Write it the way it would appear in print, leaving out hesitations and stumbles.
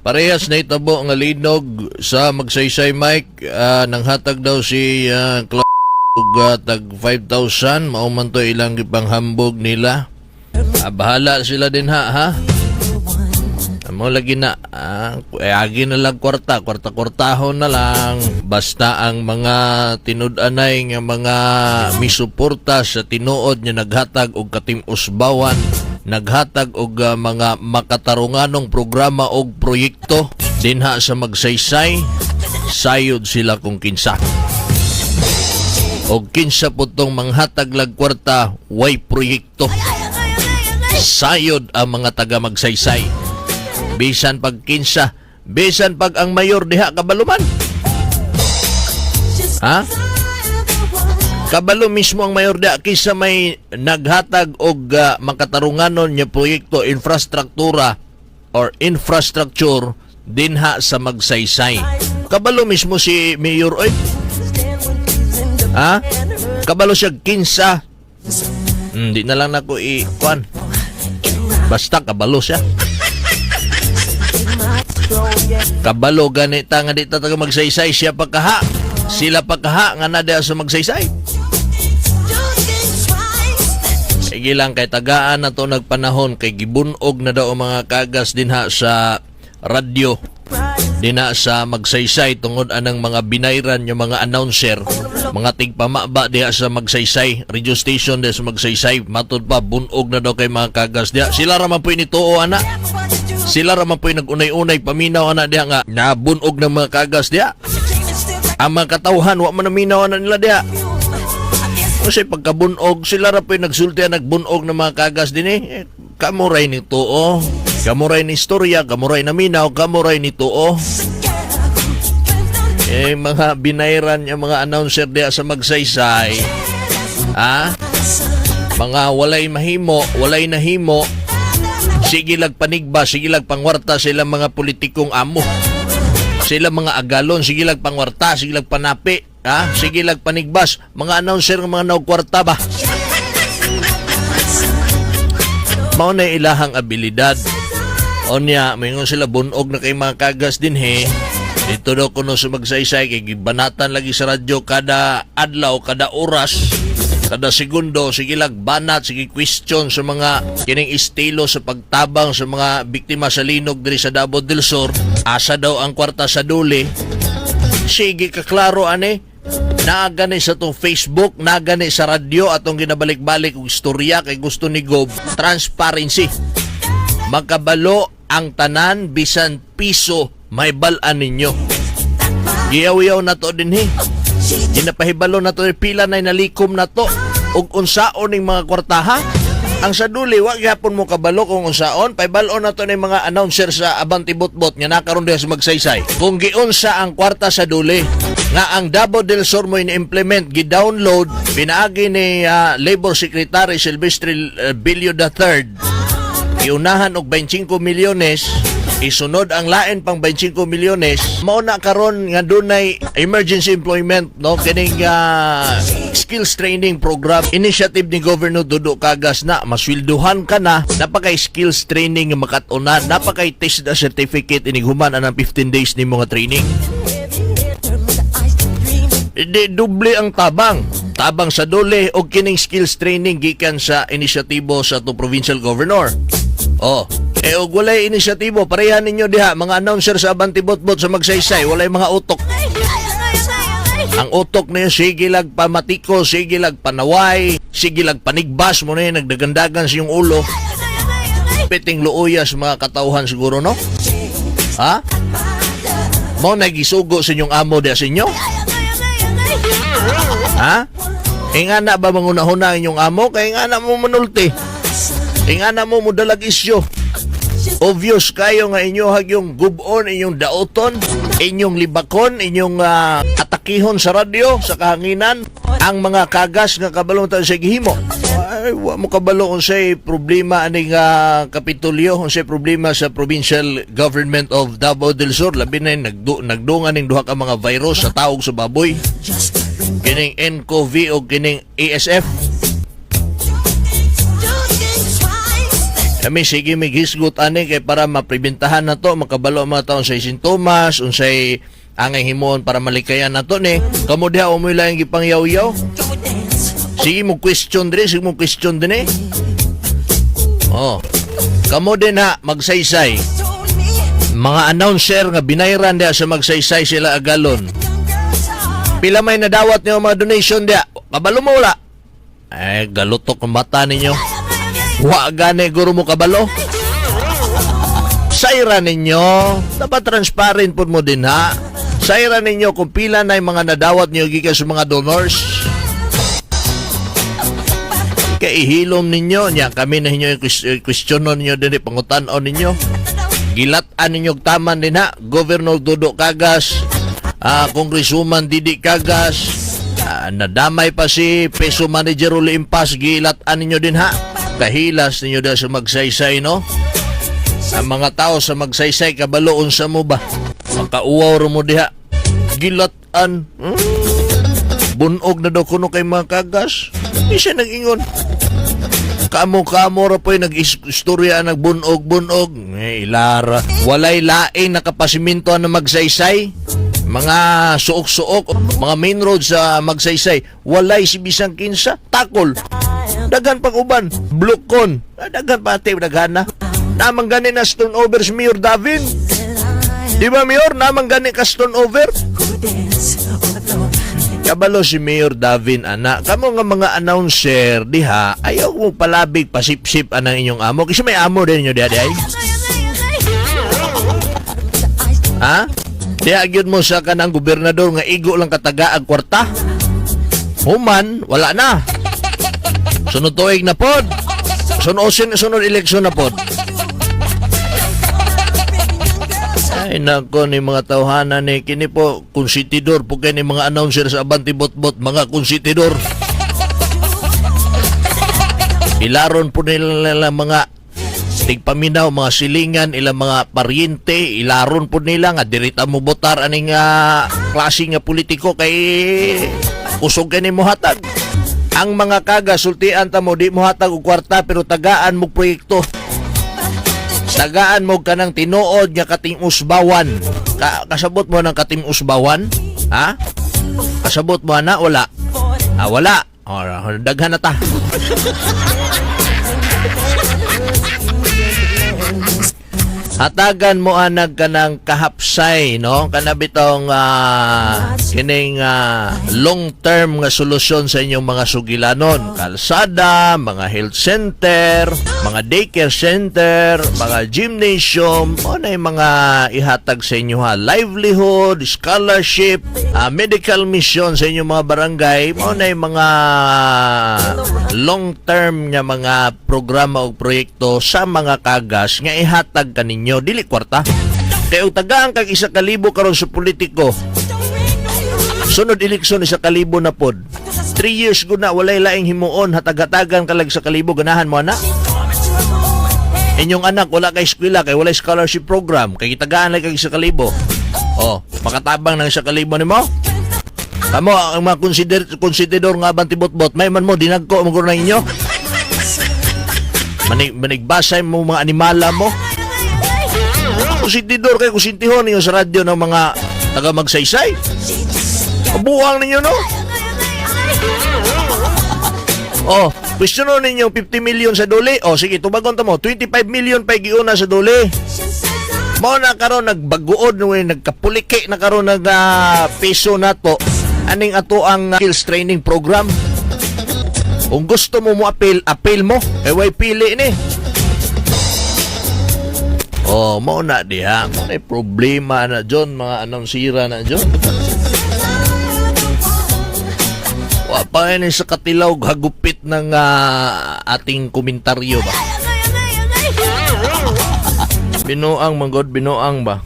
Parehas na itabo nga linog sa Magsaysay, Mike, nanghatag daw si og tag 5,000, mao man to ilang gipanghambog nila. Bahala sila din ha ha. Amo lagi na eh, agi na lang kwarta, kwarta-kwartahon na lang basta ang mga tinud-anay nga mga misuporta sa tinuod nga naghatag og katim-usbawan, naghatag og mga makatarunganong programa og proyekto dinha sa Magsaysay, sayod sila kung kinsa. Og kinsa po tong manghatag lag kwarta way proyekto, sayod ang mga taga Magsaysay. Bisan pag kinsa, bisan pag ang mayor diha, kabalo man. Ha? Kabalo mismo ang mayor diha kinsa may naghatag og makatarunganon nga proyekto, infrastruktura or infrastructure dinha sa Magsaysay. Kabalo mismo si mayor oy. Ha? Kabalo siya kinsa. Di na lang nako i-kuan. Basta kabalo siya. Kabalo ganita nga di ta taga Magsaysay, siya pa kaha. Sila pa kaha nga na diha sa Magsaysay. Sige lang kay tagaan na to nagpanahon kay gibunog na daw ang mga kagas dinha sa radyo dinha sa Magsaysay tungod anang mga binayran yung mga announcer, mga tigpamaba diha sa Magsaysay radio station diha sa Magsaysay. Matud pa bunog na daw kay mga kagas diha. Sila ra man po'y nituo ana, sila ra man po'y nag-unay-unay paminaw ana diha nga nabunog ng mga kagas diha. Ang mga katawhan wa man naminaw ana nila diha. Kasi pagkabunog, sila ra po'y nagsulti ang nagbunog ng mga kagas din eh. Eh, kamuray ni tuo. Kamuray ni istorya, kamuray na minaw, kamuray ni tuo. Eh, mga binayran yung mga announcer diha sa Magsaysay. Ha? Mga walay mahimo, walay nahimo. Sige lag panigba, sige lag pangwarta sila mga politikong amo. Sila mga agalon, sige lag pangwarta, sige lag panapi. Ha? Sige lag panigbas. Mga announcer ng mga naugkwarta ba? Mao na ilahang abilidad. O niya, mayroon sila bunog na kay mga kagas din he. Dito daw kuno sa Magsaysay kay gibanatan lagi sa radyo kada adlaw, kada oras, kada segundo, sige lag banat, sige question sa mga kining estilo sa pagtabang sa mga biktima sa linog diri sa Davao del Sur. Asa daw ang kwarta sa duli? Sige kaklaro ani. Naagani sa tong Facebook, naagani sa radyo atong ginabalik-balik og istorya kay gusto ni Gob transparency. Makabalo ang tanan bisan piso may balaan ninyo. Giyaw-yaw na to din he. Ginapahibalo na to, pila na nalikom na to ug unsaon ning mga kwartaha. Ang sa duli, wa gyapon mo kabalo kung unsaon, pahibalo na to ning mga announcer sa Abante Botbot nga nakaron diha sa Magsaysay. Kung giunsa ang kwarta sa duli nga ang Davao del Sur mo in-implement, gi-download pinaagi ni Labor Secretary Silvestre Bello III, iunahan og 25 milyones, isunod ang lain pang 25 milyones. Mao na karon nga dunay emergency employment, no, kining skills training program initiative ni Governor Dudo Cagas na maswelduhan ka na, napakay skills training nga makat-unan, napakay TESDA certificate inighuman anang 15 days nimo nga training. Di doble ang tabang. Tabang sa dole o kining skills training gikan sa inisyatibo sa to provincial governor. Oh, eh og walay inisyatibo, parehan ninyo diha mga announcer sa Abante Botbot sa Magsaysay, walay mga utok. Ang utok niyo sige lag pamatiko, sige lag panaway, sige lag panigbas mo na yun, nagdagandagan sa iyong ulo. Piting luoya sa mga katauhan siguro, no? Ha? Mao nagisugo sa inyong amo diha sa inyo? Ha? Ingana ba manguna-huna ang inyong amo? Kaya ingana mo manulti. Ingana mo mudalag isyo. Obvious kayo nga inyo hagyong gubon, inyong daoton, inyong libakon, inyong atakihon sa radyo, sa kahanginan, ang mga kagas nga kabalo ta sa gihimo. Ay, wa mo kabalo unsay problema aning Kapitolyo, unsay problema sa provincial government of Davao del Sur, labi na yung nagdungan ning duha ka mga virus sa taog sa baboy. Kining NCOV o kining ASF. Kami sige mig hisgot ani kay para mapribentahan na to, makabalo ang mga taon sa sintomas, unsay angay himuon para malikayan nato ni. Kamo diha umoy lang gipangyaw-yaw. Sige mo question diri, sige mo question din eh. Oh. Kamo din ha, Magsaysay. Mga announcer nga binayran diha sa Magsaysay sila agalon. Pila may nadawat niyo mga donation diha? Kabalo mo wala? Eh, galutok ang mata ninyo. Wa gani guro mo kabalo. Sayra ninyo, dapat transparent po mo din ha. Sayra ninyo kung pila na yung mga nadawat niyo gikan sa mga donors. Kay ihilom ninyo nya kami na inyo questionon ninyo dinhi, pangutan-on ninyo. Gilat-an ninyo og taman din ha. Governor Dodo Cagas, Congresswoman Didi Cagas, nadamay pa si Peso Manager Uli Impas, gilat-an ninyo din ha. Kahilas ninyo dahil sa Magsaysay, no? Ang mga tao sa Magsaysay, kabalo unsa mo ba? Makauwaw ra mo diha. Gilat-an. Bunog na daw kuno kay mga Kagas. Di siya nag-ingon. Kamo-kamo ra po'y nag-istorya nagbunog-bunog. Eh, ilara. Walay laing nakapasiminto na Magsaysay. Mga suok-suok, mga main road sa Magsaysay. Walay si bisang kinsa. Takol. Daghan pag uban. Blukon. Daghan pa ate, daghan na. Namang gani na stone over si Mayor Davin. Di ba, Mayor? Namang gani ka stone over? Kabalo si Mayor Davin, ana. Kamo nga mga announcer diha, ayaw mo palabig pasipsip anang inyong amo. Kasi may amo din ninyo diha dihay. Ha? Diha gyud mo sa kanang gobernador nga igo lang kataga ang kwarta. Human, wala na. Sunod tuig na pod. Sunod sunod eleksyon na pod. Ay nako ni mga tawhana ni kini po konsitidor po kay ni mga announcer sa Abante Botbot, mga konsitidor. Ilaron po nila nila mga tigpaminaw, mga silingan, ilang mga paryente, ilaron po nila nga dirita mo botar aning klase nga politiko kay kusog kay ni mohatag. Ang mga kaga sultian ta mo di mo hatag og kwarta pero tagaan mo proyekto. Tagaan mo kanang tinuod nga kating-usbawan. Kasabot mo ng kating-usbawan? Ha? Kasabot mo na wala? Ah, wala. O, daghan na ta. Hatagan mo anag kanang kahapsay, no? Kana bitong kining long term nga solusyon sa inyong mga sugilanon. Kalsada, mga health center, mga daycare center, mga gymnasium, o na yung mga ihatag sa inyo ha. Livelihood, scholarship, medical mission sa inyong mga barangay, mo na yung mga long term nga mga programa o proyekto sa mga kagas nga ihatag kaninyo dili kwarta. Kay og tagaan kag 1,000 karon sa politiko, sunod eleksyon 1,000 na pod. 3 years gud na walay laing himuon, hatag-hatagan kalag 1,000, ganahan mo ana? Inyong anak wala kay eskwela kay walay scholarship program kay gitagaan lang kag 1,000. Oh, makatabang ng 1,000 nimo? Kamo ang mga consider nga Abante Botbot, may man mo dinagko mo na inyo. Manigbasay mo mga animala mo. Konsididor kay kusintihon ninyo sa radyo ng mga taga Magsaysay. Buwang ninyo, no? Oh, questionon ninyo 50 million sa duli. Oh, sige, tubagon ta mo. 25 million pa giuna sa duli. Mao na karon nagbaguod no nagkapuliki na karon nag peso nato aning ato ang skills training program. Kung gusto mo mo appeal, appeal mo. Eh way pili ni. Oh, mao na diha. Mao na problema na John, mga anonsira na John. Wa pa ni sa katilaw hagupit ng ating komentaryo ba. Binuang manggod, binuang ba?